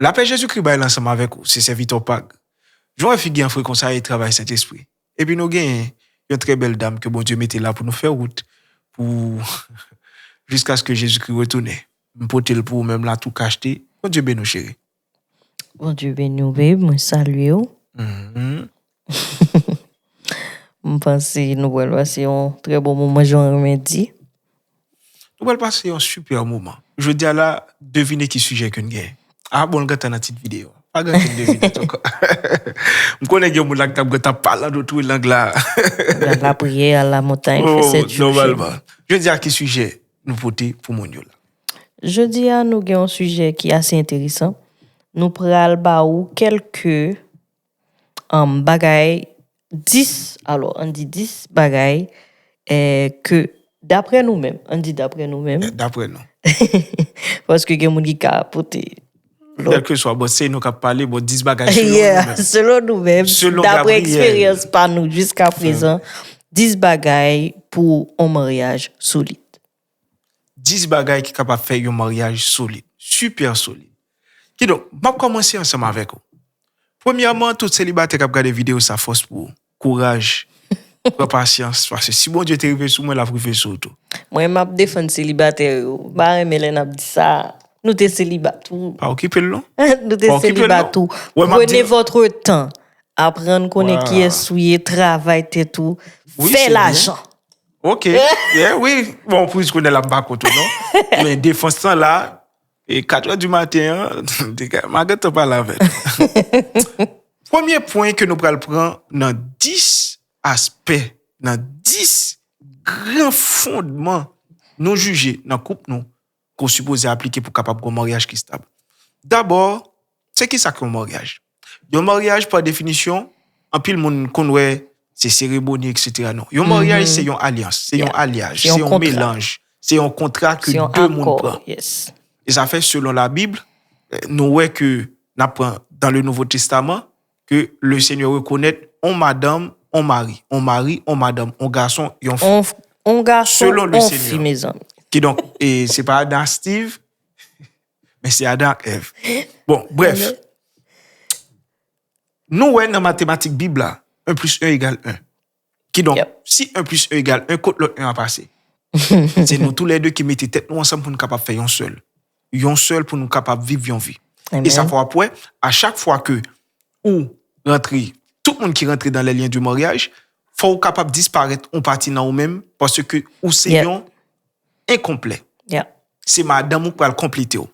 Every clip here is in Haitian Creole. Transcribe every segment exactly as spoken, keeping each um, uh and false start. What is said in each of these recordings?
Lapè Jezikri bay la ansanm avèk ou, se sèvitè w Pag. Jan w wè figi an fre konsa e travay Sentespri. Epi nou genyen yon trè bèl dam ke Bondye mete la pou nou fè wout, pou jiskaske Jezikri retounen. M pote l pou ou menm la tou kachte. Bondye beni w, cheri. Bondye beni w, babe. Mwen salye w. Mhm. M panse nou pral pase yon trè bon moman, jan w renmen di. Nou pral pase yon super moman. Jodi a la, devine ki sijè ke n genyen. Ah, bon, l gentan nan tit videyo. Pa gen ankenn devinèt ankò. M konnen gen yon moun la ki t ap gentan pale an dòt lang la. Lapriyè, lamontay, fè sèt jou. Nòmalman. Jodi a, ki sijè nou pote pou moun yo la? Jodi a, nou gen yon sijè ki ase enteresan. Nou pral ba ou kèlke um, bagay, dis, alò, ann di dis bagay eh, ke, daprè nou menm, ann di daprè nou menm, Daprè nou. Paske gen moun ki ka pote Kèlkeswa, bon, se nou k ap pale, bon, dis bagay selon nou Yeah, menm. Selon nou menm, Selon daprè Gabriel. Eksperyans pa nou jiska prezan, dis bagay pou yon maryaj solid. Dis bagay ki kapab fè yon maryaj solid, super solid. Kidonk, m ap kòmanse ansanm avèk ou. Premyèman, tout selibatè k ap gade videyo sa, fòs pou ou, kouraj, pran pasyans, paske si Bondye te rive sou mwen, l ap rive sou ou tou. Mwen, m ap defann selibatè yo. M pa renmen lè n ap di sa. Nou te seliba tou. Pa okipe l non. Nou te Pa okipe l seliba non. Tou. Wè, m ap di Prenez l. Votre temps. Aprann konnen Wow. Kiyès ou ye, travay tèt ou, Oui, fè c'est bien. Lajan. Ok, yeah, oui. Bon, priz konnen l ap ba kont ou non. Men defans lan la, e kat è di maten an, m a gentan pale avè l. Premye pwen ke nou pral pran nan dis aspè, nan dis gran fondman nou jije nan koup nou, ke w sipoze aplike pou kapab gen yon maryaj ki stab. Dabò, se ki sa k yon maryaj? Yon maryaj, pa definisyon, anpil moun konn wè se seremoni, etsetera. Non. Yon maryaj, se yon alyans, se yon alyaj, se yon melanj, se yon kontra ke de moun pran. E sa fè, selon Labib, nou wè ke n ap pran dans le Nouveau Testament, ke le Seigneur reconnaît on madanm, on mari, on mari, on madanm, on gason, yon fi. On gason, on fi, mezanmi. Kidonk, e se pa Adan ak Steve, men se Adan ak Èv. Bon, brèf. Nou wè nan matematik Bib la, un plus un égale un. Kidonk, si un plus un égale un, kot lòt un an pase? Se nou toulède ki mete tèt nou ansanm pou nou kapab fè yon sèl. Yon sèl pou nou kapab viv yon vi. E sa fè w ap wè, a chak fwa ke ou rantre, tout moun ki rantre dans les liens du mariage, fò w kapab disparèt yon pati nan ou menm, paske ou se yon enkonplè. Se madanm ou k pral konplete w.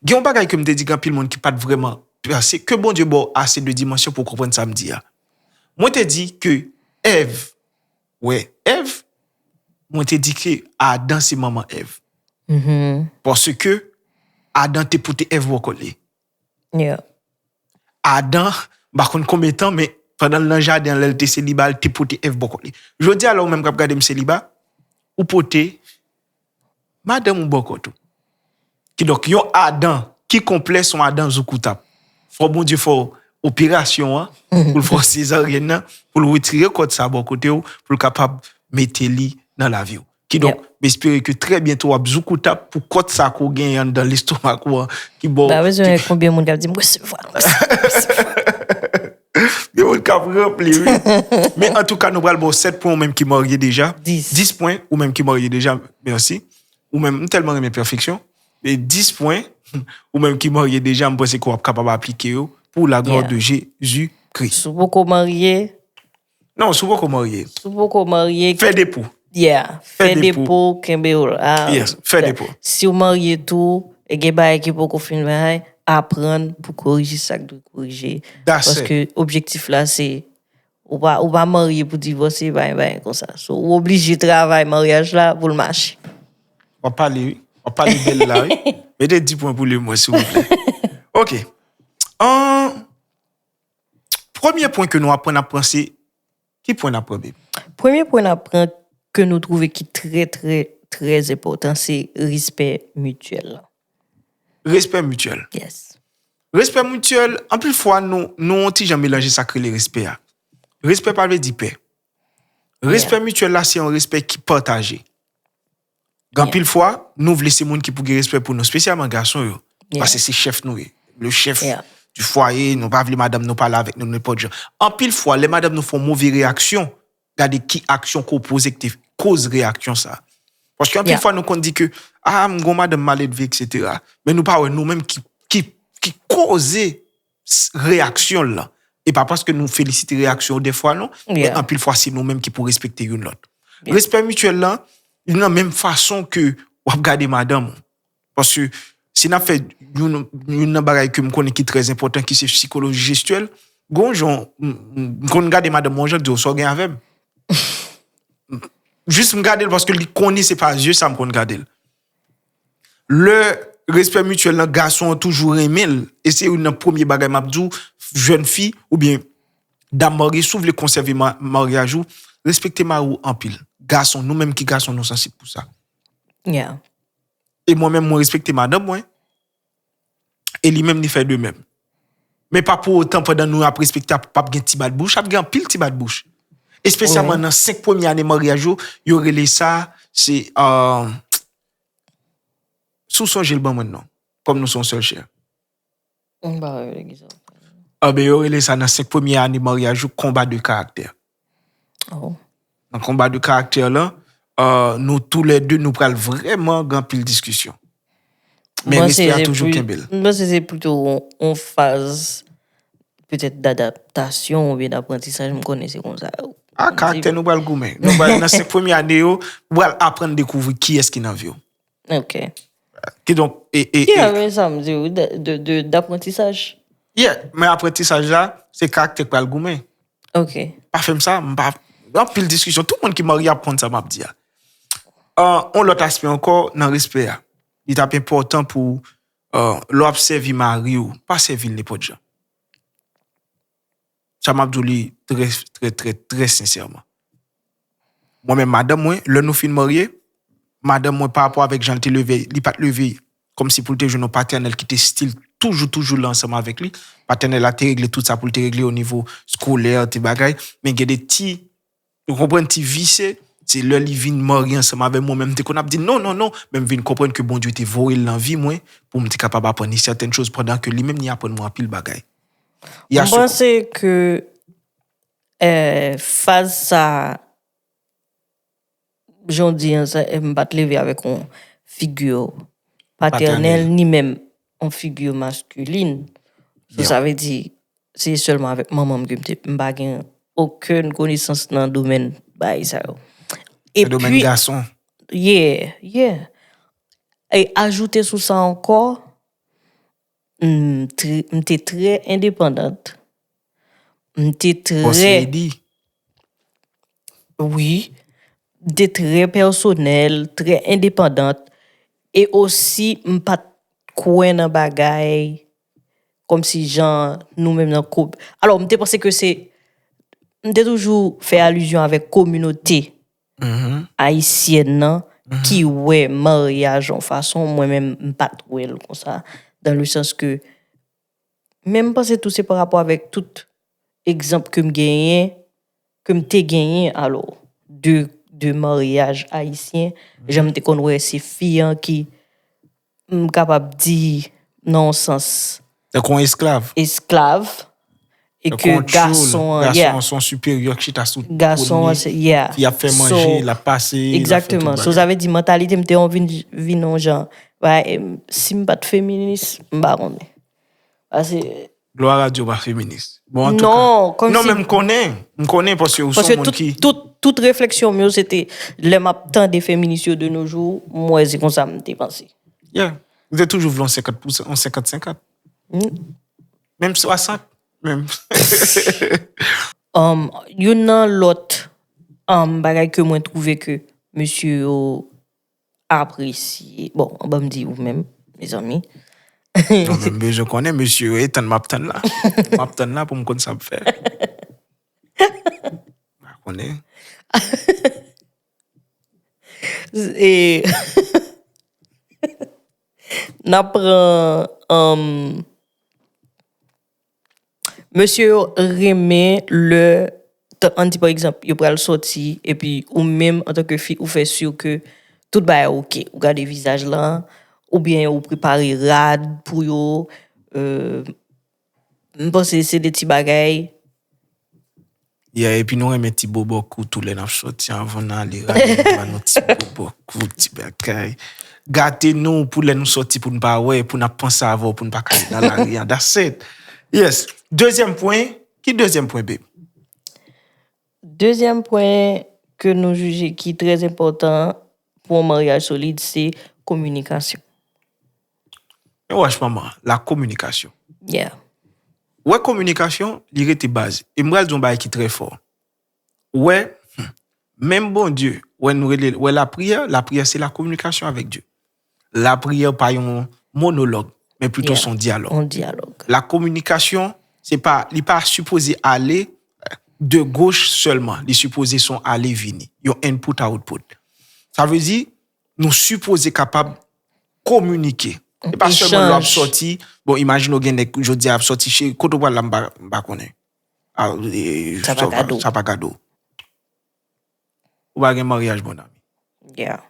Gen yon bagay ke m te di gen anpil moun ki pa t vrèman panse, ke Bondye ba w ase de dimansyon pou w konprann sa m di a. Mwen te di ke Èv, wè, Èv, mwen te di ke Adan se manman Èv. Paske Adan te pote Èv bò kò li. Adan, m pa konn konbyen tan, men pandan l nan jaden an, lè l te seliba, l te pote Èv bò kò li. Jodi a, la, ou menm k ap gade m seliba, ou pote madanm ou bò kò tou. Kidonk, yon Adan ki konplè se yon Adan zoukoutap. Fò Bondye fè w operasyon an, pou l fè w sezaryèn nan, pou l retire kòd sa bò kote w, pou l kapab mete li nan lavi w. Kidonk, m espere ke trè byento w ap zoukoutap pou kòd sa ke w genyen anndan lestomak ou an ki ba w. Pa bezwen konbyen moun k ap di m resevwa, m resevwa, m resevwa. Gen moun k ap ranpli, wi. Men antouka, nou pral ba w sèt pwen ou menm ki marye deja. Dis pwen ou menm ki marye deja. Mèsi. Ou menm, m tèlman renmen pèfeksyon. E dis pwen, ou menm ki marye deja, m panse ke w ap kapab aplike yo pour la gloire de Jésus-Christ. Si w poko marye, Non, si w poko marye. Si w poko marye. Fè depo. Yeah. Fè depo, kenbe w la. Yes, fè depo. Si w marye tou, e gen bagay ki poko fin bay, aprann pou korije sa k dwe korije. Paske objektif la se, ou pa, ou pa marye pou divòse, bagay, bagay konsa. So, ou oblije travay maryaj la pou l mache. W ap pale, wi. W ap pale bèl la, wi. Mete dis pwen pou li, mwen, silvouplè. Ok. An, Premye pwen ke nou aprann, n ap pran se, ki pwen n ap pran, baby? Premye pwen n ap pran ke nou twouve ki trè, trè, trè enpòtan, se respè mityèl la. Respè mityèl. Yes. Respè mityèl, anpil fwa, nou, nou yon ti jan melanje sa k rele respè a. Respè pa vle di pè. Respè mityèl la, se yon respè ki pataje. Gen anpil fwa, nou vle se moun ki pou gen respè pou nou, espesyalman gason yo. Paske se chèf nou ye. le chèf du foyer, nou pa vle madanm nou pale avèk nou nenpòt jan. Anpil fwa, lè madanm nou fè yon move reyaksyon, gade ki aksyon ke w poze ki te koz reyaksyon sa. Paske anpil fwa nou konn di ke, ah, m gon madanm maledve, etsetera. Men nou pa wè nou menm ki, ki, ki koze reyaksyon l lan. E pa paske nou felisite reyaksyon yo dèfwa non, men anpil fwa se nou menm ki pou respekte youn lòt. Respè mityèl lan, li nan menm fason ke w ap gade madanm ou. Paske si n ap fè youn, youn nan bagay ke m konnen ki trè enpòtan, ki se sikoloji jestyèl, gon jan, m, m, m konn gade madanm mwen yon jan, di w sa w gen avè m. Jis m gade l paske li konnen se pa zye sa m konn gade l. Lè respè mityèl lan, gason an toujou renmen l, e se youn nan premye bagay m ap di w, jèn fi oubyen dam marye, si w vle konsève ma-, maryaj ou, respekte mari w anpil. Gason, nou menm ki gason, nou sansib pou sa. E mwen menm, mwen respekte madanm mwen. E li menm, li fè de menm. Men pa pou otan, pandan nou ap respekte, ap, p ap gen ti bat bouch, ap gen anpil ti bat bouch. Espesyalman nan senk premye ane maryaj yo, yo rele sa, se, euh, si w sonje l, ban mwen l non, kòm nou se yon sèl chè. M pa wè ki sa w pale. Anben, yo rele sa nan senk premye ane maryaj yo, konba de karaktè. Nan konba de karaktè lan, euh, nou toulède, nou pral vrèman gen anpil diskisyon. Men respè a toujou kenbe l. M panse se plito yon, yon faz petèt dadaptasyon oubyen daprantisaj, m konnen se konsa. Ah, karaktè nou pral goumen. Nou pral, nan senk premye ane yo, nou pral aprann dekouvri kiyès ki nan vi w. Ok. Kidonk, e, e, yeah, e men sa m di w, de, de, de, daprantisaj. Yeah, men aprantisaj la, se karaktè k pral goumen. Ok. Pa fè m sa, m pa, anpil diskisyon. Tout moun ki marye ap konn sa m ap di a. Euh, yon lòt aspè ankò nan respè a. Li t ap enpòtan pou, euh, lè w ap sèvi mari w, pa sèvi l nenpòt jan. Sa m ap di w li trè, trè, trè, trè sensèman. Mwen menm, madanm mwen, lè nou fin marye, madanm mwen, pa rapò avèk jan l te leve, li pa t leve kòmsi pou l te jwenn yon patènèl ki te still toujou, toujou la ansanm avèk li. Patènèl la te regle tout sa pou l te regle o nivo skolè, ti bagay. Men gen de ti, ou konprann, ti visye, se lè li vin marye ansanm avè mwen, men m te konn ap di non, non, non, men m vin konprann ke Bondye te voye l nan vi mwen pou m te kapab aprann li sètèn choz pandan ke li menm li aprann mwen anpil bagay. M panse ke, eh, faz sa, jan w di an, sa, m pa t leve avèk yon figi patènèl, ni menm yon figi maskilin. So, sa vle di, se sèlman avèk manman m ke m te, m pa gen okenn konesans nan domèn bagay sa yo. Nan domèn gason. Yeah, yeah. E ajoute sou sa ankò, m, trè, m te trè endepandant. M te trè, wi, m te trè pèsonèl, trè endepandant. E osi, m pa t kwè nan bagay kòmsi jan nou menm nan koup. Alò, m te panse ke se, m te toujou fè alizyon avèk kominote ayisyèn nan ki wè maryaj yon fason, mwen menm, m pa t wè l konsa. Dan le sans ke, men m panse tou se pa rapò avèk tout egzanp ke m genyen, ke m te genyen, alò, de, de maryaj ayisyen, jan m te konn wè se fi an ki, m kapab di, nan yon sans, tankou yon esklav. Esklav, e ke gason an, yeah, gason an se yon siperyè ki chita sou twòn li, ki ap fè manje, l ap pase, l ap fè tout bagay. So, egzakteman. So, sa vle di mantalite m te yon vin, vin yon jan, si m pa t feminis, m pa konnen. Paske glwa a Dye, w pa feminis. Bon, antouka. Non, kòmsi. Non, men m konnen. M konnen paske ou se yon moun ki, tout, tout, tout refleksyon m yo, se te, lè m ap tande feminis yo de nos jours, m wè se konsa m te panse. Yeah. Ou te toujou vle yon senkant pou san, yon senkant senkant. Menm swasant, menm. Um, youn nan lòt, um, bagay ke mwen twouve ke mesye yo apresye. Bon, ban m di ou menm, mezanmi. Non, men m bezwen konnen, mesye yo, e tann m ap tann la. M ap tann la pou m konn sa m fè. M pa konnen. E, n ap pran, um, mesye yo renmen lè, t-, ann di pa egzanp, yo pral sòti, epi ou menm, antanke fi, ou fè si ke tout bagay oke. Ou gade vizaj lan, oubyen ou prepare rad pou yo, Euh, m panse se de ti bagay. Yeah, epi nou renmen ti bobò kou tou lè n ap sòti anvan n ale, rale nou ba nou ti bobò kou, ti bagay. Gate nou pou lè nou sòti pou n pa wè, pou n ap panse avè w, pou n pa kale nan lari an. That's it. Yes. Dezyèm pwen. Ki dezyèm pwen, babe? Dezyèm pwen ke nou jije ki trè enpòtan pou yon maryaj solid, se kominikasyon. Men wach manman, la communication. Yeah. Wè kominikasyon, li rete baz. E m pral di yon bagay ki trè fò. Wè, hmm, menm Bondye, wè nou rele, wè lapriyè, lapriyè se la communication avec Dieu. Lapriyè pa yon monolog, men plito se yon dyalòg. Yon dyalòg. La communication, se pa, li pa sipoze ale de goch sèlman. Li sipoze se yon ale vini. Yon input output. Sa vle di, nou sipoze kapab kominike. E pa sèlman lè w ap sòti, bon, imajine w gen nèg jodi a ap sòti, cheri, kote w pral la, m pa, m pa konnen. Ah, eh, Sa pa kado. Sa pa kado. Ou pa gen maryaj, mon ami. Yeah.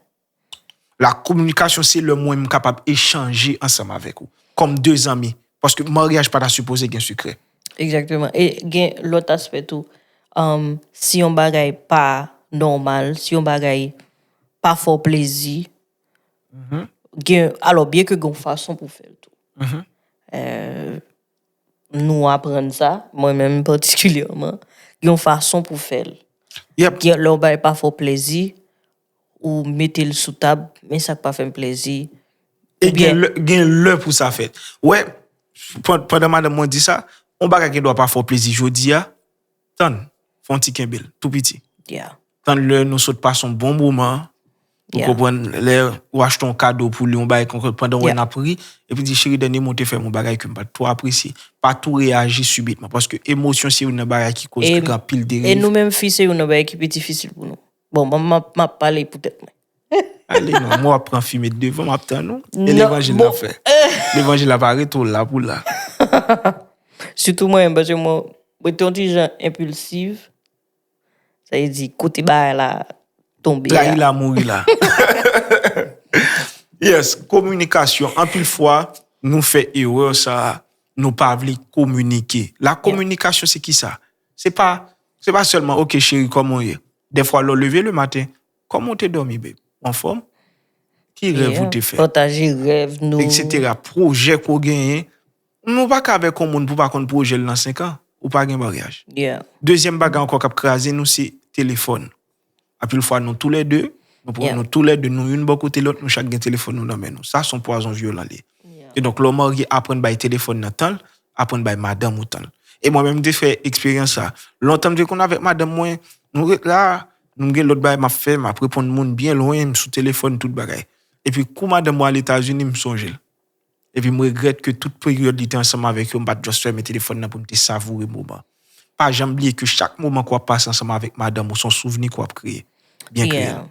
La communication, se lè mwen m kapab echanje ansanm avèk ou. Kòm de zanmi. Paske maryaj pa ta sipoze gen sekrè. Egzakteman. E gen lòt aspè tou. Um, si yon bagay pa nòmal, si yon bagay pa fè w plezi, gen, alò, byen ke gen yon fason pou fè l tou. Euh, nou aprann sa, mwen menm patikilyèman, gen yon fason pou fè l. Yep. Gen lè w bay pa fè w plezi, ou mete l sou tab, men sa k pa fè m plezi. E gen lè, gen lè pou sa fèt. Wè, pan- pandan madanm mwen di sa, yon bagay gen dwa pa fè w plezi jodi a, tann, fè yon ti kenbe l, tou piti. Yeah. Tann lè nou sot pase yon bon moman, ou Yeah. konprann, lè ou achte yon kado pou li, yon bagay konkret, pandan wè Yeah. n ap ri, epi di, cheri, dènye mwa w te fè m yon bagay ke m pa t twò apresye. Pa tou reyaji sibitman, paske emosyon se youn nan bagay ki koz E- gen anpil E deriv. nou menm fi, se youn nan bagay ki pi difisil pou nou. Bon, mwen, m ap- m ap pale pou tèt mwen. Ale non, mwen w ap pran fi met devan, m ap tann ou. E Non, levanjil bon. N ap fè. Levanjil ap arete w la pou la. Sitou mwen, paske mwen, mwen te yon ti jan enpilsiv. Sa vle di, kote bagay la tonbe a. Trayi la, mouri la. Yes, kominikasyon. Anpil fwa, nou fè erè sa, nou pa vle kominike. La kominikasyon, se ki sa? Se pa, se pa sèlman, ok, cheri, kòman w ye? Dèfwa, lè w leve le maten, kòman w te dòmi, babe? Ou anfòm? Ki rèv ou te fè? Pataje rèv nou. Etsetera. Pwojè ke w genyen. Nou pa ka avèk yon moun pou pa konn pwojè l nan senk an. Ou pa gen maryaj. Yeah. Dezyèm bagay ankò k ap kraze nou, se telefòn. Anpil fwa, nou toulède, nou pran Yeah. nou toulède, nou youn bò kote lòt, nou chak gen telefòn nou nan men nou. Sa se yon pwazon vyolan li ye. E donk, lè w marye, aprann bay telefòn nan tan l, aprann bay madanm ou tan l. E mwen menm, m te fè eksperyans sa. Lontan, m te konn avèk madanm mwen, nou ret la, nou gen lòt bagay m ap fè, m ap reponn moun byen lwen, m sou telefòn, tout bagay. Epi, kou madanm mwen al Etazini, m sonje l. Epi, m regrèt ke tout peryòd li te ansanm avèk yo, m pa t just fèmen telefòn nan pou m te savoure moman. Pa janm bliye ke chak moman ke w ap pase ansanm avèk madanm ou, se yon souvni ke w ap kreye. Byen kreye. Yeah.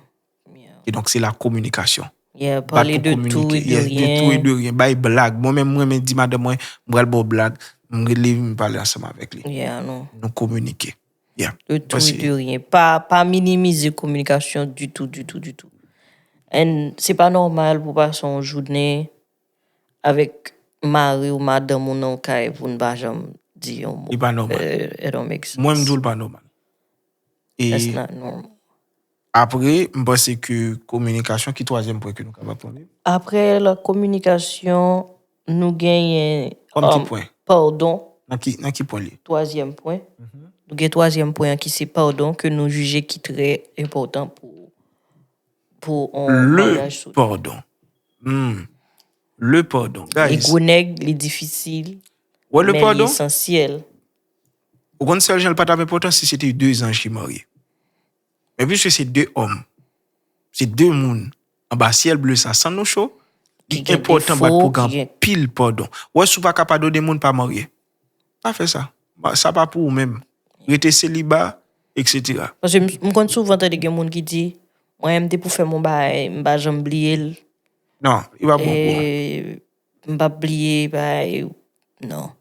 Yeah. E donk, se la kominikasyon. Yeah, Bat pale pou de tou e kominike. de Yes, de tou e rien. De rien. Bay blag. Mwen menm, mwen renmen di madanm mwen, m pral ba w blag, m rele, m pale ansanm avèk li. Yeah, non. Nou kominike. Yeah. De tou e Pase- de rien. Pa, pa minimize kominikasyon ditou, ditou, ditou. And se pa nòmal pou pase yon jounen avèk mari ou madanm ou nan yon kay pou n pa janm di yon mo. Li pa nòmal. Euh, it don't make sense. Mwen, m di w l pa nòmal. E That's not normal. apre, m panse ke kominikasyon, ki twazyèm pwen ke nou kapab pran? Apre la kominikasyon, nou genyen Kòm ki um, pwen? Padon, Nan ki, nan ki pwen li ye? Twazyèm pwen. Nou gen twazyèm pwen an ki se padon ke nou jije ki trè enpòtan pou, pou yon Le maryaj solid. Pardon. Hmm. Le pardon. Li Guys, gwo nèg, li difisil, wè le men li pardon? Esansyèl. Ou konn sèl jan l pa t ap enpòtan si se te de zanj ki marye. Men piske se de òm, se de moun anba syèl ble sa san nou cho, li Ki gen enpòtan defo, bat pou ki gen gen pil padon. Wè, si w pa ka padone moun, pa marye. Pa fè sa. Ba- Sa pa pou ou menm. Rete seliba, etsetera. Paske m, m konn souvan tande gen moun ki di, mwen, m te pou fè m yon bagay, m pa janm bliye l. Non, li pa bon pou ou. E, m p ap bliye, bagay, non.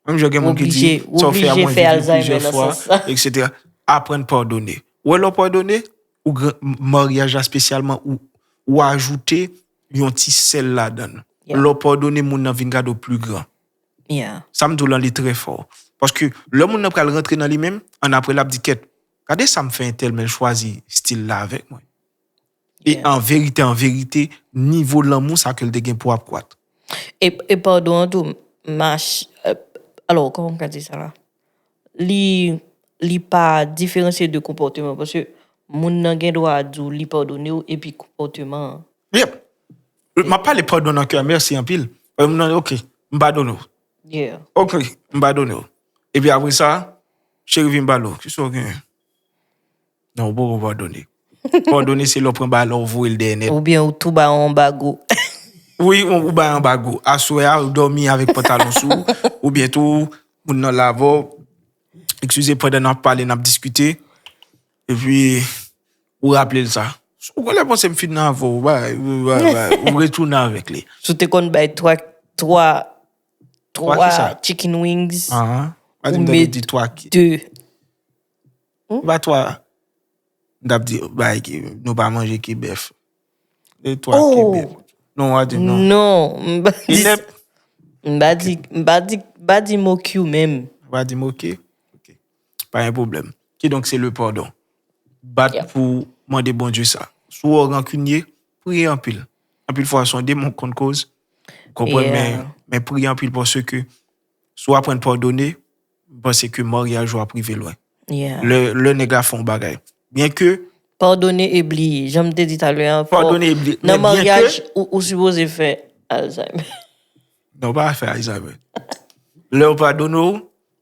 Menm jan gen moun ki di, Oblije- sa w fè a oblije mwen fè viv li Alzheimer plizyè nan fwa, sans sa. etsetera. Aprann padone. Wè lè w padone, ou gran- maryaj la espesyalman, ou, ou ajoute yon ti sèl ladan l. Yeah. Lè w padone, moun nan vin gade w pli gran. Yeah. Sa m di w lan, li trè fò. Paske lè moun nan pral rantre nan li menm, annapre l ap di, kèt, gade sa m fè entèl, men l chwazi stil la avèk mwen. E an verite, an verite, nivo lanmou sa ke l te gen pou ap kwat. E, e padon an tou, mach, euh, alò, kòman m ka di sa la? Li, li pa diferansye de konpòteman, paske moun nan gen dwa di w li padone w epi konpòteman an. Yep. M ap pale padon nan kè, mèsi anpil. Paske moun nan, ok, m padone w. Yeah. Ok, m padone w. Epi apre sa, cheri vin pale w. Kisa w genyen? Non, ou poko padone. Padone se lè w pran bagay la, ou voye l dèyè nèt. Oubyen ou tou ba yon anbago. Wi, ou, ou bay anbago. Aswè a, ou dòmi avèk pantalon sou ou, oubyen tou, moun nan lave w. Eskize, pandan n ap pale, n ap diskite. Epi, ou raple l sa. Ou genlè panse m fin nan avè w, ou bay, ou bay, ou bay, ou retounen avèk li. Si w te konn bay twa, twa, Twa twa kisa? Chicken wings, Ahan. Pa di ou m tande met di twa ki. de. Ba twa. M t ap di, bay ki, nou pa manje ki bèf. De twa ki Oh. Bèf. Non, w a di non. Non, m pa di, Inèp. m pa di, m pa di, m pa di mokyou menm. W a di m ok. Ok. Pa gen pwoblèm. Kidonk, se le padon. Bat Yep. Pou mande Bondye sa. Si w rankinye, priye anpil. Anpil fwa, se yon demon k konn koz. Konprann, Yeah. men, men priye anpil paske si w aprann padone, m panse ke maryaj ou ap rive lwen. Yeah. Lè, lè nèg la fè yon bagay. Byen ke Padone e bliye. Jan m te di talè a, fò- Padone e bliye. Nan Men byen maryaj, ke- ou, ou sipoze fè Alzheimer. Non, pa fè Alzheimer. Lè w padone w,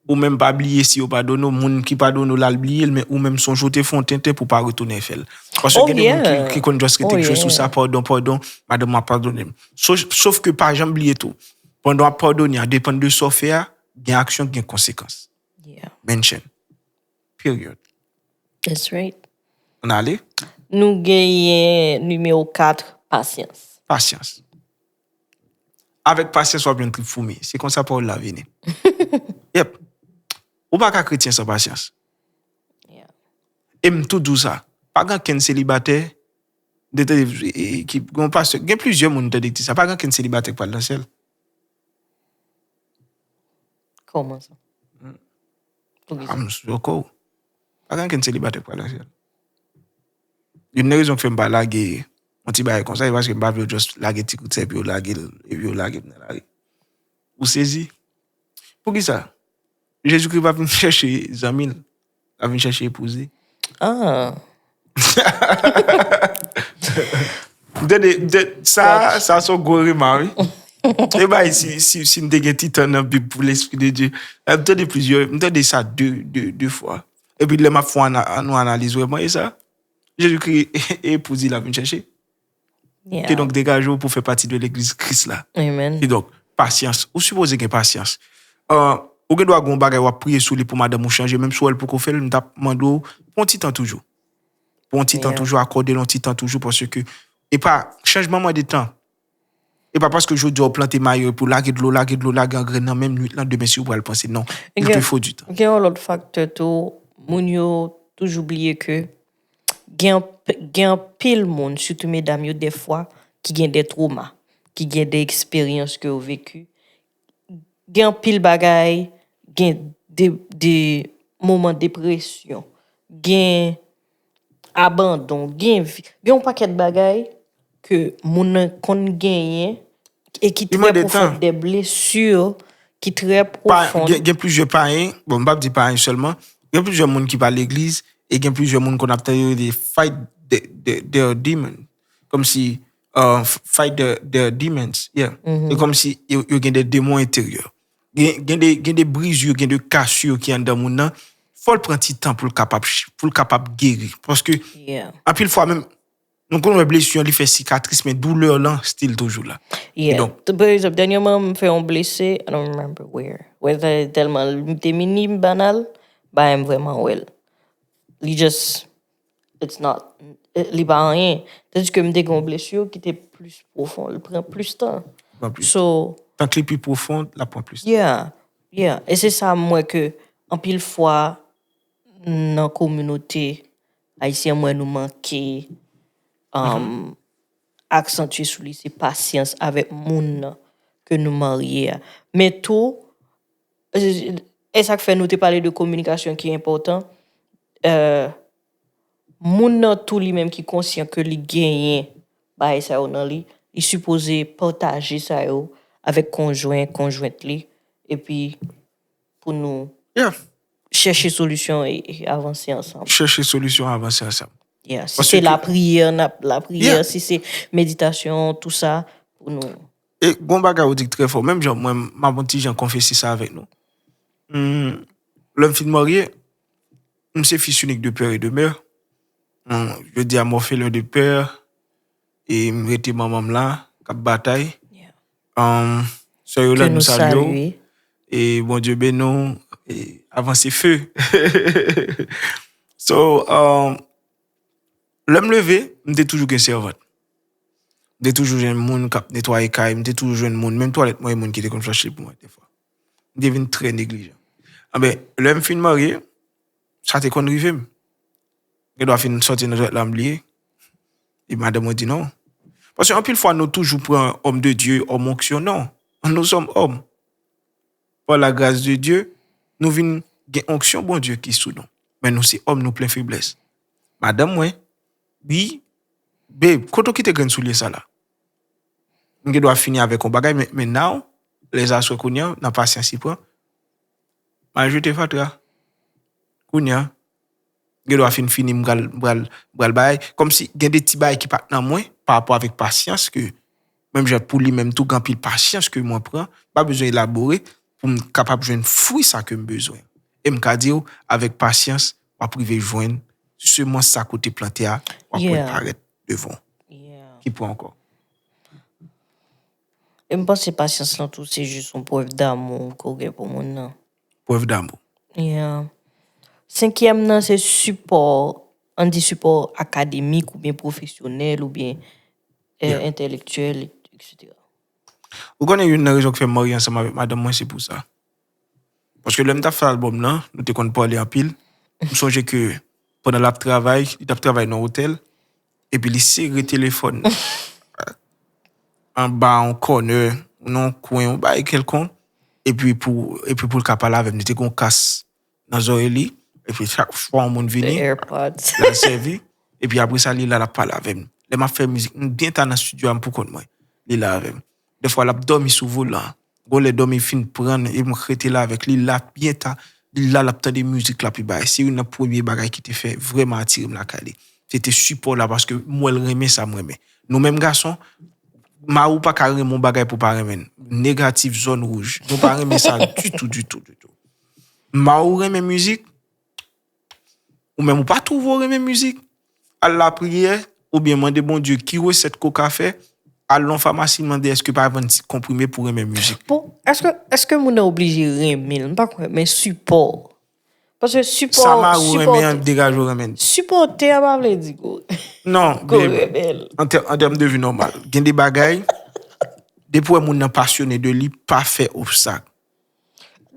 ou menm pa bliye si yo padone w, moun ki padone w la l bliye l, men ou menm sonje w te fè yon tenten pou w pa retounen fè l. Paske Oh, gen de moun ki, yeah. Ki konn just rete Oh, jwe sou yeah. Sa, padon, padon, madanm mwen padone m. Sof, sof ke pa janm bliye tou. Pandan w ap padone, a depann de sa w fè a, gen aksyon, gen konsekans. Yeah. Mention. Period. That's right. Ann ale. Nou genyen nimewo kat, pasyans. Pasyans. Avèk pasyans, w ap jwenn trip foumi. Se konsa pawòl la vini. Yep. Ou pa ka kretyen san pasyans. Yeah. E m tou di w sa. Pa gen ankenn selibatè, de, de, e, ki, gen pastè, gen plizyè moun tande ki di sa. Pa gen ankenn selibatè k pral nan syèl. Kòman sa? Poukisa? I'm so cool. Pa gen ankenn selibatè k pral nan syèl. Youn nan rezon k fè m pa lage yon ti bagay konsa, se paske m pa vle yo just lage ti kout sèp yo, lage l, epi yo lage m nan lari. Ou sezi? Poukisa? Jezikri pa vin chèche zanmi l, l ap vin chèche epouz li. Ah. M tande, m tande, sa, sa se yon gwo rema, wi. E bay, si, si, si m te gen ti tan nan Bib pou Lespri de Dye. M tande plizyè, m tande sa de, de, de fwa. Epi lè m ap fè yon ana-, yon analiz, wè, mwen, e sa. Jezikri e epouz li l ap vin chèche. Yeah. Kidonk, degaje w pou fè pati de legliz Kris la. Amen. Kidonk, pasyans. Ou sipoze gen pasyans. Euh, ou gen dwa gen yon bagay w ap priye sou li pou madanm ou chanje, menm si w wè l poko fè l, m t ap mande w pou yon ti tan toujou. Pou yon ti tan Yeah. Toujou, akòde l yon ti tan toujou, paske e pa, chanjman mande tan. E pa paske jodi a w plante mayi epi w lage dlo, lage dlo, lage angren nan menm nwit lan, demen si w pral panse. Non, il te faut du temps. Gen yon lòt faktè tou, moun yo toujou bliye ke gen, gen anpil moun, sitou medam yo, dèfwa, ki gen de twoma, ki gen de eksperyans ke yo veki, gen anpil bagay, gen de, de moman depresyon, gen abandon, gen vi-, gen yon pakèt bagay ke moun nan konn genyen e ki Li trè mande pwofon, tan. De blessures ki trè Pa, pwofon. Gen, gen plizyè payen, bon, m p ap di payen sèlman, gen plizyè moun ki pa legliz, e gen plizyè moun konn ap tande yo de fight the, the, their demon. Kòmsi, uh, f-, fight the, their demons, yeah. E kòmsi yo, yo gen de demon enteryè. Gen, gen de, gen de brizur, gen de kasur ki anndan moun nan. Fò l pran ti tan pou l kapab, ch-, pou l kapab geri. Paske, Yeah. Anpil fwa menm, nou konn wè blesi an, li fè sikatris, men doulè lan still toujou la. Yeah. Kidonk, Pa egzanp, dènyèman, m fè yon blese, I don't remember where. Whether tèlman li te minim, banal, ba m vrèman wè l. Li just, it's not, li pa anyen. Tandis ke m te gen yon blesi ki te plis pwofon, li pran plis tan. Pran plis. So, Tank li pi pwofon, l ap pran plis. Yeah, yeah. E se sa m wè ke anpil fwa nan kominote ayisyen, m wè nou manke um, aksantye sou li, se pasyans avèk moun nan ke nou marye a. Men tou, e sa k fè nou te pale de kominikasyon ki enpòtan, eh, moun nan tou li menm ki konsyan ke li genyen bagay sa yo nan li, li sipoze pataje sa yo avèk konjwen, konjwent li, epi pou nou Yeah. chèche solisyon e, e avanse ansanm. Chèche solisyon, avanse ansanm. Yeah. Si Paske se lapriyè, n ap lapriyè. Yeah. Si se meditasyon, tou sa, pou nou. E gon bagay ou di k trè fò. Menm jan mwen, m ap yon ti jan konfese sa avèk nou. Hmm, lè m fin marye, m se fils unique de père et de mère. Hmm, je dis à m orphelin de père, e m rete manman m la, k ap batay. Yeah. Um, Sè Yolande, Ke m nou salye w. Salye. E Bondye beni w. E avanse fe. So, um, lè m leve, m te toujou gen sèvant. M te toujou jwenn moun k ap netwaye kay, m te toujou jwenn moun, menm twalèt mwen, e moun ki te konn flanch li pou mwen defwa. M te vin trè neglijan. Anben, lè m fin marye, sa te konn rive m. Gen dwa fin sòti nan twalèt la, m bliye. E madanm mwen di non. Paske anpil fwa, nou toujou pran homme de Dieu, homme onction, non. Nous sommes hommes. Par la grâce de Dieu, nou vin gen onksyon Bondye ki sou nou. Men nou se òm, nou plen feblès. Madanm mwen, wi, babe, kote w kite grenn soulye sa la? M gen dwa fini avèk yon bagay, men, men now, lè sa sou kounye a, nan pasyans li pran, m al jete fatra. Kounye a, gen dwa fin fini, m pral, m pral, m pral bay. Kòmsi gen de ti bagay ki pa t nan mwen, pa rapò avèk pasyans ke, menm jan pou li menm tou, gen anpil pasyans ke mwen pran, m pa bezwen elabore pou m kapab jwenn fwi sa ke m bezwen. E m ka di w, avèk pasyans, w ap rive jwenn semans sa ke w te plante a, w ap wè l Yeah. parèt devan w. Yeah. Ki pwen ankò? E m panse pasyans lan tou, se jis yon prèv damou ke w gen pou moun nan. Prèv damou. Yeah. Senkyèm nan, se sipò, ann di sipò akademik oubyen pwofesyonèl oubyen eh, Yeah. entèlektyèl, et cetera. Ou konnen youn nan rezon ki fè m marye ansanm avèk madanm mwen, se pou sa. Paske lè m t ap fè albòm nan, nou te konn pale anpil. M sonje ke pandan l ap travay, li t ap travay nan otèl, epi li sere telefòn anba yon kònè, nan yon kwen, yon bagay kèlkonk, epi pou, epi pou l ka pale avè m. Li te gen yon kas nan zòrèy li, epi chak fwa yon moun vini, AirPods. l al sèvi, epi apre sa, li la, l ap pale avè m. Lè m ap fè mizik, m byen ta nan estidyo a, m pou kont mwen. Li la avè m. Dèfwa, l ap dòmi sou volan. Gon lè dòmi fin pran l, e m rete la avèk li, la byen ta, li la, l ap tande mizik la, pi bagay. Se youn nan premye bagay ki te fè vrèman atire m lakay li. Se te sipò la, paske m wè l renmen sa m renmen. Nou menm gason, mari w pa ka renmen yon bagay pou pa renmen l. Negatif, zòn wouj. Nou pa renmen sa ditou, ditou, ditou. Mari w renmen mizik, ou menm ou pa twouve w renmen mizik, al lapriyè, oubyen mande Bondye ki resèt ke w ka fè, al nan famasi, mande èske pa vann ti konprime pou renmen mizik. Bon, èske, èske moun nan oblije renmen l? M pa kwè, men sipò. Paske sipò, Sa mari w renmen an sipòte, degaje w renmen l. Sipòte a pa vle di ko, Non, ko babe, renmen l. an tè-, an tèm de vi nòmal, gen de bagay, depi w wè moun nan pasyone de li, pa fè obstak.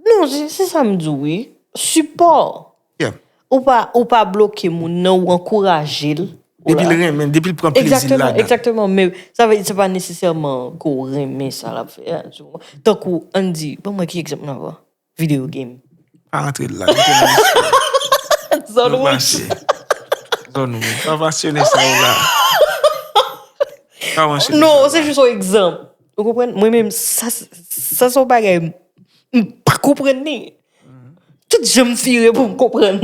Non, se, se sa m di w, wi. Sipò. Yeah. Ou pa, ou pa bloke moun nan, ou ankouraje l. Depi l renmen, depi l pran plezi l Egzakteman, ladan. Egzakteman, men sa vle di se pa nesesèman ke w renmen sa l ap fè a, tu vois. Tankou, ann di, ban mwen ki egzanp nou ap pran? Video game. Pa rantre la, nou te nan istwa. Zòn Nou wouj. pase. Zòn wouj. Pa pasyone sa yo la. Pa pasyone Non, sa se yo la. Jis yon egzanp. Ou konprann? Mwen menm, sa, sa se yon bagay m, m pa konprann li. Tout jan m vire pou m konprann.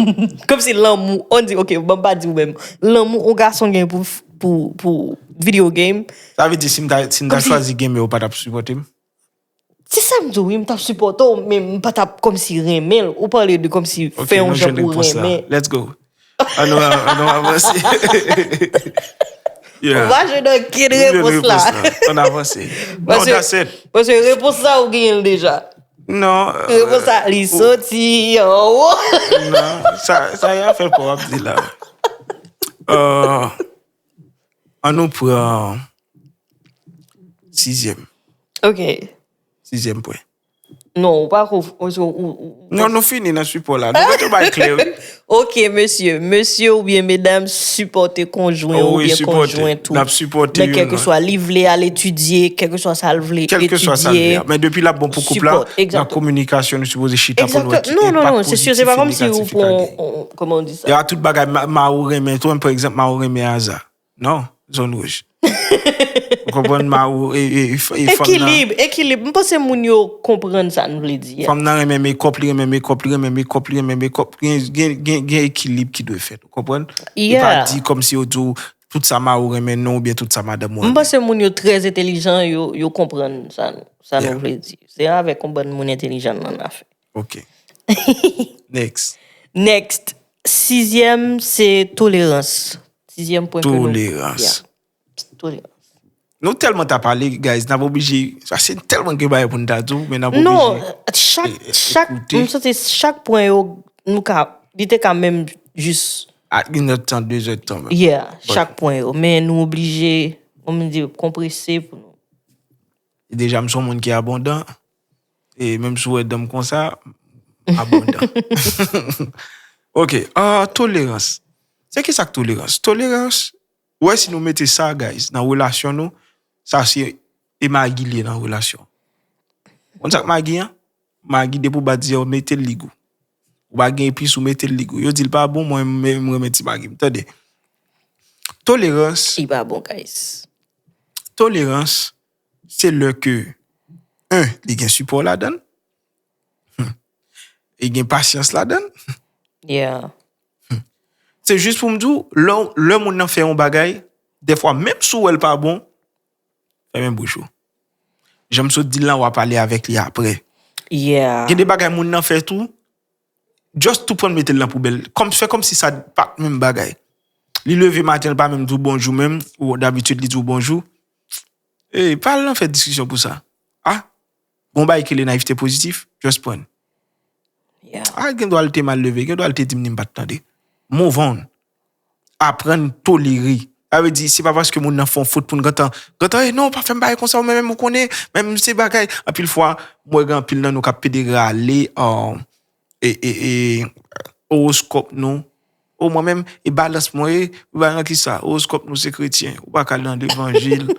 Kòmsi lanmou. On di, ok, ban m pa di ou menm. Lanmou yon gason gen pou, pou, pou video game. Sa vle di, si m ta, si m ta Kòmsi chwazi game, ou pa t ap sipòte m? Se sa m di w, wi, m t ap sipòte w, men m pa t ap kòmsi renmen l. Ou pale de kòmsi Ok, fè yon nou jan jwenn pou repons la. Renmen. Let's go. An nou, an nou avanse. Ou Yeah. pa jwenn okenn Nou jwenn repons la. Repons la. An avanse. Non, Paske- that's it. Paske repons sa ou genyen l deja. Non. Repons sa, li soti anwo. Non, sa, sa y a fè pa w ap di la. Euh, an nou pran sizyèm. Ok. Sizyèm pwen. Non, ou pa ko, ou, ou, ou, Non, nou fini nan sipò la. Nou mete bay klè, wi. Ok, mesye. Mesye oubyen medam, sipòte konjwen Oh, wi, oubyen sipòte. konjwent ou. N ap sipòte Nan youn kèlkeswa liv li al etidye, kèlkeswa sa l vle Kèlkeswa sa l vle etidye. a. Men depi l ap bon pou koup la, Sipòte, nan egzakteman. Kominikasyon, nou sipoze chita pou nou wè Egzakte. ki Non, non, enpak non, se sir, se pozitif pa e kòm si ou negatif li pran, ka gen. on- kòman w di sa? E a tout bagay, ma, ma ou renmen, tou, pa egzanp, ma ou renmen Aza. Non, zòn wouj. Ou konprann, ma ou, e, e, e, e fanm nan. Ekilib, ekilib. M panse moun yo konprann sa n vle di a. Fanm nan renmen mekòp, li renmen mekòp, li renmen mekòp, li renmen mekòp. Gen, gen, gen, gen ekilib ki dwe fèt, ou konprann? E pa Yeah. di kòm si ou di w, tout sa ma ou renmen non, oubyen tout sa madanm ou M renmen. Panse moun yo trè entelijan, yo, yo konprann sa, sa Yeah. nou vle di. Se avèk yon bann moun entelijan nan n a fè. Ok. Next. Next. Sizyèm, se tolerans. Sizyèm pwen ke nou. Tolerans. Yeah. Tolerans. Nou tèlman ta pale, guys, n ap oblije, sa se tèlman gen bagay pou n ta di w, men n ap Non, oblije. chak, e, e, chak, ekoute. M santi chak pwen yo, nou ka, li te ka menm jis, A, gen nòt tan, de zè tan menm. yeah, chak pwen yo. Men nou oblije, kòm di, konprese pou nou. E deja, m se yon moun ki abondan. E menm si w wè dan m konsa, m abondan. Ok, ah, tolerans. Se ki sa k tolerans? Tolerans, ou wè si nou mete sa, guys, nan relasyon nou, sa se e magi l ye nan relasyon. Konn sa k magi an? Magi depi w bat zè, mete l li gou. Ou pa gen epis, ou mete l li gou. Yo di l pa bon, mwen menm m renmen ti magi m. Tande. Tolerans, Li pa bon, guys. Tolerans, se lè ke, en, li gen sipò ladan l, hmm, li gen pasyans ladan l. Yeah. Se jis pou m di w, lè, lè moun nan fè yon bagay, dèfwa, menm si w wè l pa bon, fèmen bouch ou. Jan m sot di l lan, w a pale avèk li apre. Yeah. Gen de bagay moun nan fè tou, just tou pran mete l nan poubèl. Kòm, fè kòm si sa pa t menm bagay. Li leve maten, li pa menm di w bonjou menm, ou dabitid li di w bonjou. E, pa al nan fè diskisyon pou sa. Ah, gon bagay ki le nayivte pozitif, just pran. Yeah. Ah, gen dwa l te mal leve, gen dwa l te di m ni m pa t tande. Move on. Aprann tolere. Sa vle di, se pa paske moun nan fè yon fot pou n gentan, gentan, eh non, pa fè m bagay konsa, ou menm ou konnen, menm se bagay. Anpil fwa, mwen gen anpil nan nou k ap pede rale, e, e, e, owoskòp nou. O mwen menm, e balans mwen ye, ou pa nan ki sa, owoskòp nou se kretyen, ou pa ka al nan levanjil,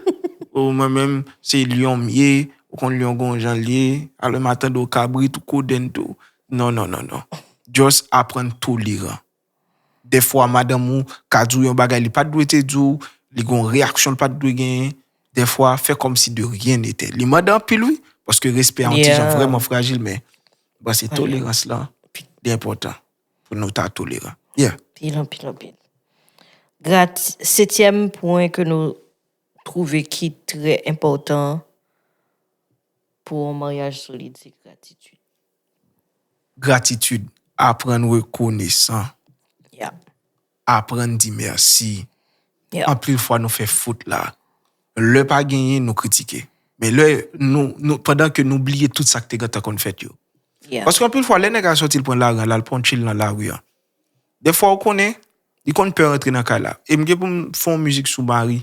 o mwen menm, se lyon m ye, ou konn lyon gon jan l ye, alò m a tande w kabrit, ou kodenn tou. Non, non, non, non. Just aprann toleran. Dèfwa, madanm ou ka di w yon bagay li pa t dwe te di w, li gon reyaksyon l pa t dwe genyen. Dèfwa, fè kòm si de rien n'était. Li mande anpil, wi, paske respè a yon ti jan vrèman frajil, men bon, se tolerans lan, li enpòtan pou nou ta toleran. Yeah. Pil, anpil, anpil. Grati-, setyèm pwen ke nou twouve ki trè enpòtan pou yon maryaj solid, se gratitid. Gratitid, aprann rekonesan, Yeah. Aprann di mèsi. Yeah. Anpil fwa nou fè fot la. Lè pa genyen, nou kritike. Men lè nou, nou pandan ke nou bliye tout sa k te gentan konn fèt yo. Yeah. Paske anpil fwa, lè nèg la sòti, l pran lari an, l al pran yon chill nan lari an. Dèfwa, ou konnen, li konn pè rantre nan kay la. E m gen pou m fè yon mizik sou mari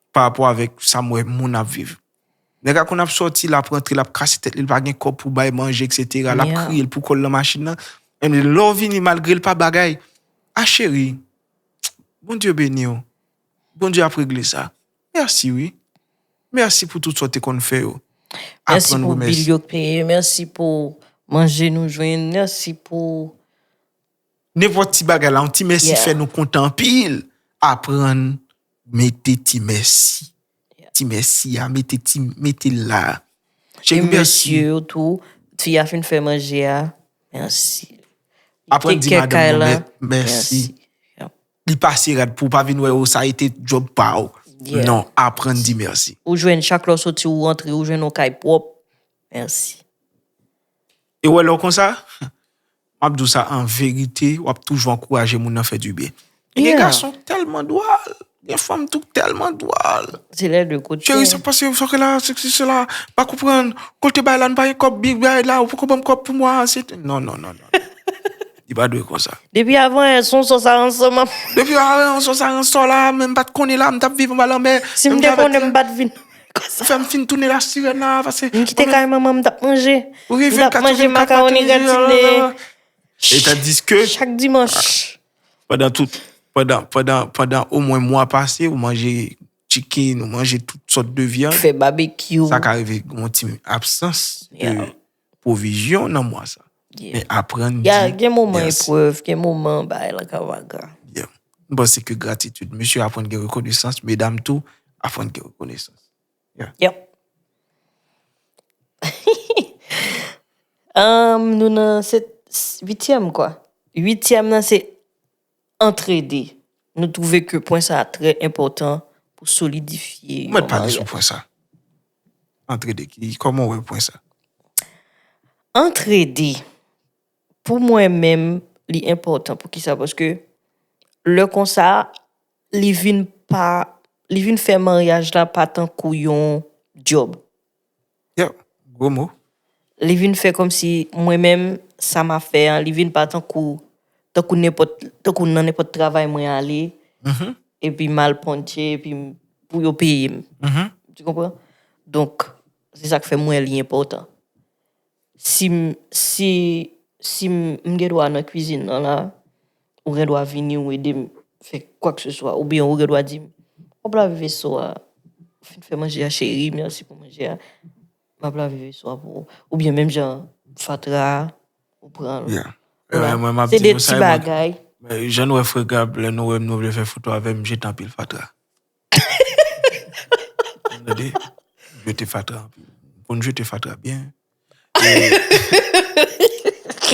pa rapò avèk sa m wè moun ap viv. Nèg la konn ap sòti, l ap rantre, l ap kase tèt li, l pa gen kòb pou bay manje, etsetera. L ap Yeah. kriye, l pou kò l nan machin nan. Menm lè w vini, malgre l pa bagay, a cheri, Bondye beni w. Bondye ap regle sa. Mèsi, wi. Mèsi pou tout sa w te konn fè yo. Mèsi Aprann pou remèsye. Bil yo k peye, mèsi pou manje nou jwenn, mèsi pou Nenpòt ti bagay la, yon ti mèsi Yeah. fè nou kontan anpil. Aprann mete ti mèsi. Ti mèsi a, mete ti, mete l la. E Cheri, mèsi. mesye yo tou, fi a fin fè manje a, mèsi. Aprann di Take care madanm kay nou la, mè-, mèsi. Yeah. Li pase rad pou w pa vin wè, oh, sa ete djòb pa w. Yeah. Non, aprann di mèsi. Ou jwenn chak lè w soti, ou rantre, ou jwenn yon kay pwòp, mèsi. E wè lè w konsa, m ap di w sa an verite, w ap toujou ankouraje moun nan fè dibyen. E gen Yeah. gason tèlman dwòl, gen fanm tou tèlman dwòl. Se lè de kote. Cheri, sa k pase, sa k la, se, se, se la, pa konprann, kote bay la, n pa gen kòb, big bay la, ou poko ban m kòb pou mwa, se, non, non, non, non. Li pa dwe konsa. Depi avan, se yon sòs a ranson, m ap. Depi avan, se yon sòs a ranson la, men m pa t konnen la, m t ap viv anba lanmè. Si m te konnen, m pa t vin. Ou fè m fin tounen la sirèn la, pase... M kite kay manman, m t ap manje. M t ap manje makawoni gratine. E tandiske... Chak dimanch. Pandan tout, pandan, pandan, pandan omwen mwa pase, ou manje chicken, ou manje tout sòt de vyann. Fè babekyou. Sa ka rive yon ti absans de pwovizyon nan mwa sa. Men aprann di mèsi. Gen moman eprèv, gen moman bagay la ka vaga. M panse ke gratitid. Mesye aprann gen rekonesans, medam tou aprann gen rekonesans. Yep. Um, nou nan se vityèm kwa. Vityèm nan se antrede. Nou twouve ke pwen sa a trè enpòtan pou solidifye yon maryaj. Ou mèt pale sou pwen sa. Antrede, ki, kòman w wè pwen sa? Antrede, pou mwen menm, li enpòtan. Poukisa? Paske lè konsa, li vin pa, li vin fè maryaj la pa tankou yon djòb. Yeah, gwo mo. Li vin fè kòmsi mwen menm, sa m ap fè an, li vin pa tankou, tankou nenpòt, tankou nan nenpòt travay mwen ale, epi m al ponche, epi m, pou yo peye m. Tu konprann? Donk, se sa k fè m wè li enpòtan. Si m, si, si m, m gen dwa nan kwizin nan la, ou gen dwa vini, ou ede m fè kwakeseswa, oubyen ou gen dwa di m, w ap lave veso a, ou fin fè manje a, cheri, mèsi pou manje a, m ap lave veso a pou ou. Oubyen menm jan fatra a, ou pran l. Se de ti bagay. Jan nou wè frè Gab, lè nou wè m, nou vle fè foto avè m, jete anpil fatra. Tande, jete fatra anpil. M konn jete fatra byen. E,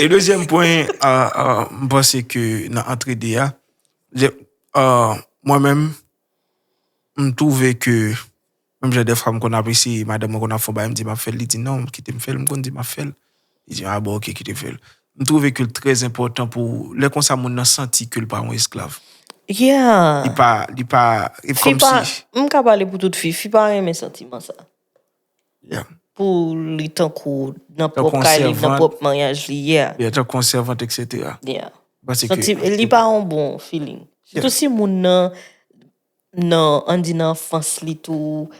e dezyèm pwen, a, a, m panse ke nan antrede a, je, a, mwen menm, m twouve ke, menm jan dèfwa m konn ap eseye, madanm mwen konn ap fè yon bagay, m di m ap fè l, li di non, kite m fè l, m konn di m ap fè l. Li di, a bon, oke, kite m fè l. M twouve ke l trè enpòtan pou, lè konsa moun nan santi ke l pa yon esklav. Yeah. Li pa, li pa, e kòmsi. M ka pale pou tout fi, fi pa renmen santiman sa. Yeah. Pou li tankou nan pwòp kay li, nan pwòp maryaj li, yeah. Yeah, tankou yon sèvant, etsetera. Yeah. Li pa yon bon feeling. Sitou si moun nan, nan, ann di nan anfans li tou.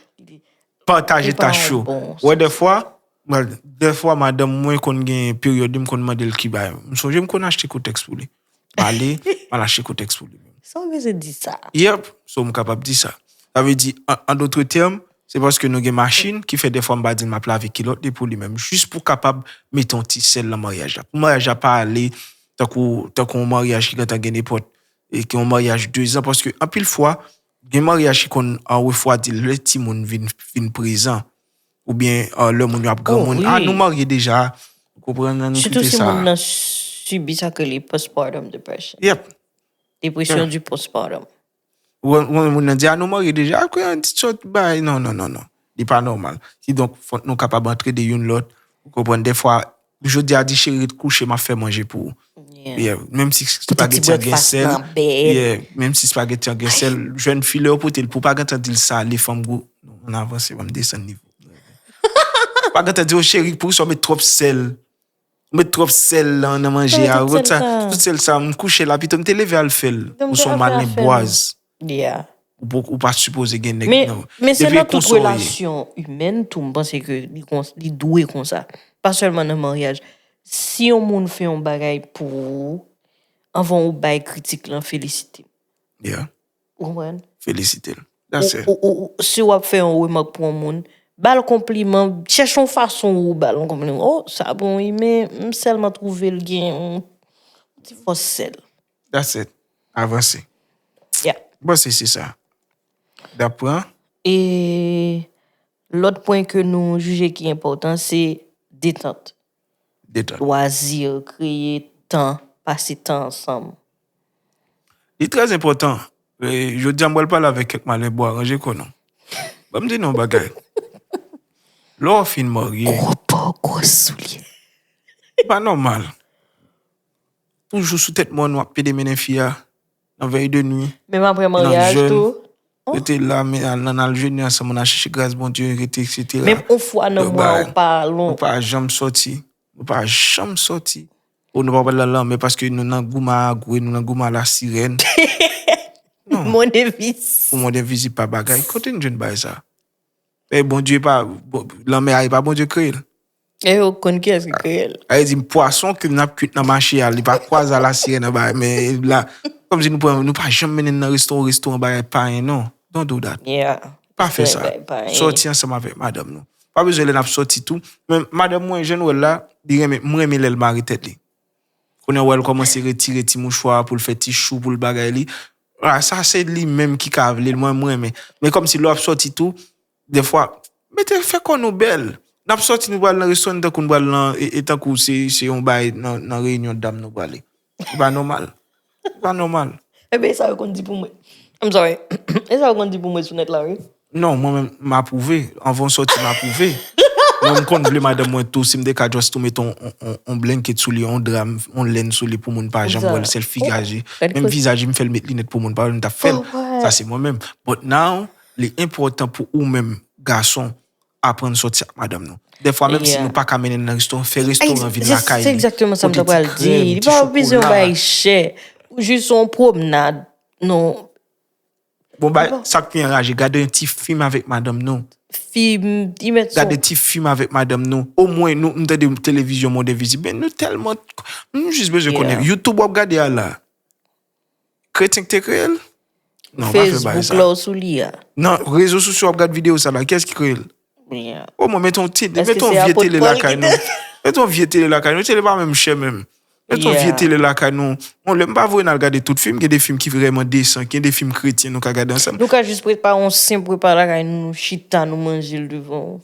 Pataje tach yo. Wè, dèfwa, dèfwa madanm mwen konn gen peryòd li, m konn mande l ki bagay. M sonje m konn achte kotèks pou li. M ale, m al achte kotèks pou li menm. Sa w bezwen di sa? Yep, so m kapab di sa. Sa vle di, an, an dotre tèm, se paske nou gen machin ki fè dèfwa m pa di l m ap lave kilòt li pou li menm, jis pou kapab mete yon ti sèl nan maryaj la. Pou maryaj la pa ale tankou, tankou yon maryaj ki gentan gen nenpòt, e ki yon maryaj dezan, paske anpil fwa, gen maryaj ki konn an refwadi lè timoun vin, vin prezan. Oubyen, a, lè moun yo ap granmoun. A, nou marye deja. Ou konprann, ann kite sa. Sitou si moun nan sibi sa k rele postpartum depression. Yep. Depression du postpartum. Ou wè, ou wè moun nan di, a, nou marye deja. Apre, yon ti sòt bay. Non, non, non, non. Li pa nòmal. Kidonk, fòk nou kapab antrede youn lòt. Ou konprann, dèfwa, jodi a di, cheri, ret kouche, m ap fè manje pou ou. Yeah. Menm si spageti an gen sèl. Yeah. Menm si spageti an gen sèl, jwenn fi lè yo pote l pou w pa gentan di l sale, fanm gou. Ann avanse, ban m desann nivo. Pa gentan di, o cheri, poukisa w met twòp sèl? Ou met twòp sèl nan, nan manje a. Tout sèl sa, m kouche la, pito m te leve al fè l. Ou se yon malenbwaz. Yeah. Ou pa, ou pa sipoze gen nèg nan. Men, men se nan tout relasyon imèn tou, m panse ke li, li dwe konsa. Pa sèlman nan maryaj. Si yon moun fè yon bagay pou ou, anvan ou bay kritik lan, felisite l. Yeah. Ou konprann? Felisite l. That's it. Ou, ou, ou, si w ap fè yon remak pou yon moun, ba l konpliman, chèche yon fason ou ba l yon konpliman. O, sa bon wi, men m sèlman twouve l gen yon ti fòs sèl. That's it. Avanse. Yeah. M panse se sa. Dapre. E lòt pwen ke nou jije ki enpòtan, se detant. Detant. Lwazi, kreye tan, pase tan ansanm. Li trè enpòtan. E, jodi a, m pral pale avèk kèk malenbwa, ranje kò nou. Ban m di nou yon bagay. Lè w fin marye. Gwo po, gwo soulye. Pa nòmal. Toujou sou tèt mòn, w ap pede mennen fi a nan vèy de nwi. Menm apre maryaj tou. Rete la, men al nan aljeni ansanm, ann al chèche gras Bondye, rete, etsetera. Menm yon fwa nan mwa, ou pa alon. Nou pa janm sòti. Nou pa janm sòti. Ou nou pa pral nan lanmè paske nou nan goumen a gwe, nou nan goumen a lasirèn. Non. Pou mond envizib pa bagay. Kote n jwenn bagay sa? E Bondye pa, bon, lanmè a, e pa Bondye k kreye l. E yo konn kiyès ki kreye l. Sa vle di, pwason ke n ap kwit nan mache a, li pa kwaze a lasirèn anba, men la, kòmsi nou pran, nou pa janm mennen n nan restoran, restoran bagay payen, non. Don't do that. Yeah. Pa fè sa. Sòti ansanm avèk madanm nou. Pa bezwen lè n ap sòti tou. Men madanm mwen, jan nou wè l la, li renmen, mwen renmen lè l mare tèt li. Kounye a, w wè l kòmanse retire ti mouchwa pou l fè ti chou pou l bagay li. Ah, sa se li menm ki ka vle l, mwen, mwen renmen. Men kòmsi lè w ap sòti tou, dèfwa, mete fè kò nou bèl. N ap sòti, nou pral nan restoran, tankou nou pral nan, e, e tankou se, se yon bagay nan, nan reyinyon dam nou prale. Se pa nòmal. Se pa nòmal. Ebyen, e sa yo konn di pou mwen. I'm sorry. E sa yo konn di pou mwen sou nèt la, wi. Non, mwen menm, m apwouve. Anvan w sòti, m apwouve. Mwen, m konn vle madanm mwen tou, si m te ka just tou mete on, on, on, on blanket sou li, on dra, on lenn sou li pou moun pa janm wè l, sèl vizaj li. Menm vizaj li, m fè l met linèt pou moun pa wè l, m t ap fè l. Sa se mwen menm. But now, li enpòtan pou ou menm, gason, aprann sòti ak madanm nou. Dèfwa, menm si nou pa ka mennen l nan restoran, fè restoran vin lakay li. Se egzakteman sa m t ap pral di. Li pa bezwen yon bagay chè. Jis yon pwomnad. Non. Bon, bay, sa k pi anraje, gade yon ti fim avèk madanm nou. Fim, li mèt son. Gade ti fim avèk madanm nou. Omwen, nou, m tande televizyon Monde Invisible, men nou tèlman, nou jis bezwen konnen. YouTube w ap gade a la. Kretyen ki te kreye l? Non, pa fè bagay sa. Facebook la w sou li a. Nan rezo sosyo w ap gade videyo sa la, kiyès ki kreye l? Omwen, mete yon ti, mete yon vye tele lakay nou. Mete yon vye tele lakay nou. Tele pa menm chè menm. Mete yon vye tele lakay nou. Bon, lè m pa voye n al gade tout fim, gen de fim ki vrèman desan, gen de fim kretyen nou ka gade ansanm. Nou ka jis prepare yon senp repa lakay nou, nou chita, nou manje l devan.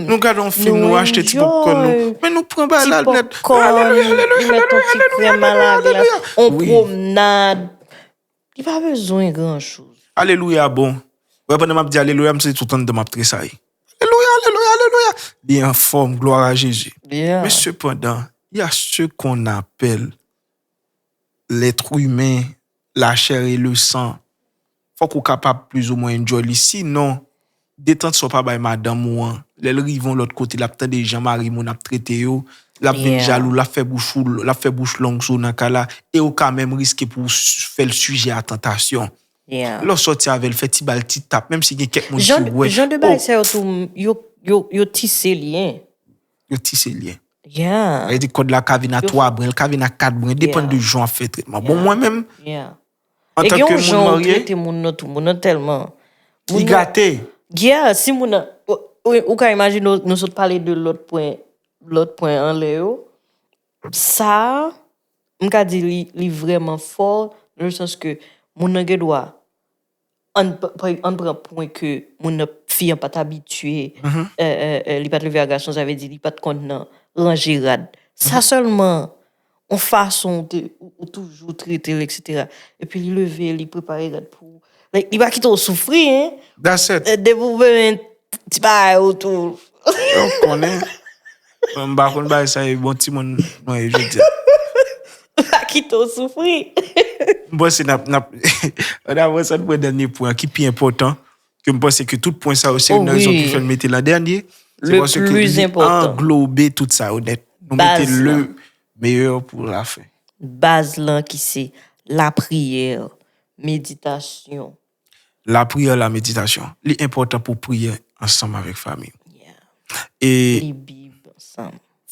Nou gade yon fim, nou achte ti popcorn nou. Men nou pran bagay la nèt. Alelouya, alelouya, alelouya, alelouya, alelouya. On pwomnad. Li pa bezwen gran choz. Alelouya, bon. Wè, pandan m ap di alelouya, m se tout anndan m ap tresayi. Alelouya, alelouya, alelouya. Li anfòm, glwa a Jezi. Men sepandan, y a ce qu'on appelle l'être humain, la chair et le sang. Fòk ou kapab plizoumwen enjoy li. Sinon, detant sa w pa bay madanm ou an, lè l rive yon lòt kote, l ap tande jan mari moun ap trete yo, l ap vin jalou, l ap fè bouch ou, l ap fè bouch long sou w nan kay la, e ou ka menm riske pou w fè l sijè a tantasyon. Lè w sòti avè l, fè ti ba l ti tap, menm si gen kèk moun ki wè. Jan de bagay sa yo tou, yo, yo, yo tise lyen. Yo tise lyen. Sa vle di kòd la ka vin a twa bren, l ka vin a kat bren, depann de jan w ap fè tretman. Bon, mwen menm, antanke moun marye, li gate. Yeah, si moun nan, ou, ou ka imajine, nou sot pale de lòt pwen, lòt pwen anlè yo. Sa, m ka di li, li vrèman fò, nan le sans ke moun nan gen dwa, ann, ann pran pwen ke moun nan, fi an pa t abitye, li pa t leve a gason, sa vle di li pa t konn nan ranje rad. Sa sèlman, yon fason ou te, ou, ou toujou trete l, etsetera. Epi li leve, li prepare rad pou ou. Like, li pa kite w soufri, hein. Depi w benyen ti bagay ou tou. Ou konnen. M pa konn bagay sa, e bon timoun mwen ye jodi a. Pa kite w soufri. M panse n ap, n ap, ann avanse, ann pran dènye pwen an ki pi enpòtan, ke m panse ke tout pwen sa yo, se youn nan rezon ki fè n mete l an dènye. Se paske li anglobe tout sa yo nèt. Nou mete le meilleur pour la fin. Baz lan ki se lapriyè, meditasyon. Lapriyè, la meditasyon. Li enpòtan pou w priye ansanm avèk fanmi w. E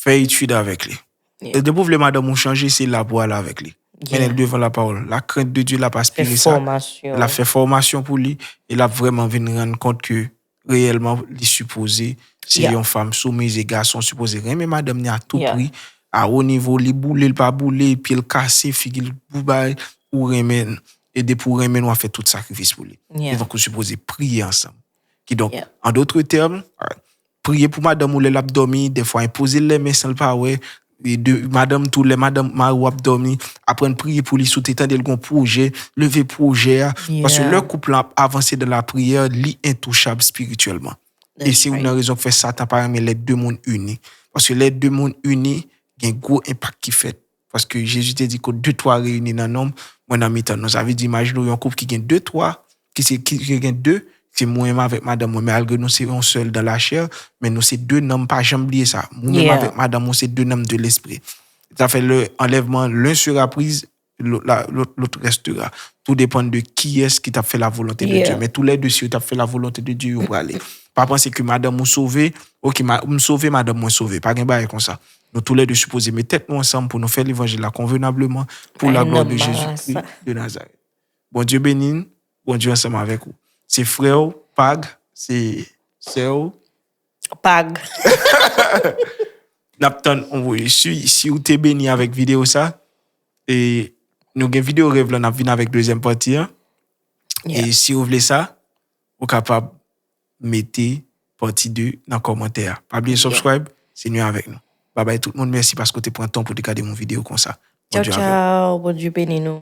fè etid avèk li. E depi w vle madanm ou chanje, se la pou w ale avèk li. Mennen l devan lapawòl. La crainte de Dieu l ap aspire sa. L ap fè fòmasyon pou li. E l ap vrèman vin rann kont ke reyèlman li sipoze se yon fanm soumiz e gason sipoze renmen madanm ni a tou pri, a wo nivo, li boule, li pa boule, pye l kase, figi l boubay, ou renmen l. E depi w renmen l, w ap fè tout sakrifis pou li. Se donk ou sipoze priye ansanm. Kidonk, an dotre tèm, priye pou madanm ou lè l ap dòmi, dèfwa enpoze l lèmen san l pa wè, e de madanm tou, lè madanm, mari w ap dòmi, aprann priye pou li, si w te tande l gon pwojè, leve pwojè a. Paske lè koup lan ap avanse dan lapriyè, li entouchab espirityèlman. E se youn nan rezon k fè Satan pa renmen lè de moun ini. Paske lè de moun ini, gen gwo enpak ki fèt. Paske Jezi te di, kote de twa reyini nan non m, mwen nan mitan nou. Sa vle di, imajine w yon koup ki gen de twa, ki se, ki, ki gen de, se mwen menm avèk madanm mwen, men malgre nou se yon sèl dan lachè, men nou se de nanm, pa janm bliye sa. Ou menm avèk madanm ou se de nanm, de lespri. Sa fè lè anlèvman, l'un sera prise, Lot la, lot, lot restera. Tout depann de kiyès ki t ap fè la volonté de Dieu. Men tou lè de, si yo t ap fè la volonté de Dieu, yo prale. Pa panse ke madanm ou sove, ok, m sove, madanm mwen sove. Pa gen bagay konsa. Nou tou lè de sipoze met tèt nou ansanm pou nou fè levanjil la konvenableman pou la glwa de Jezikri de Nazarèt. Bondye beni n, Bondye ansanm avèk ou. Se frè w, Pag, se sè w, Pag. N ap tann, si, si ou te beni avèk videyo sa, e nou gen videyo rèv lan, n ap vin avèk dezyèm pati an. E si ou vle sa, ou kapab mete pati de nan kòmantè a. Pa bliye subscribe, se nou avèk nou. Babay tout moun, mèsi paske w te pran tan pou te gade yon videyo konsa. Tchaw, tchaw, Bondye beni nou.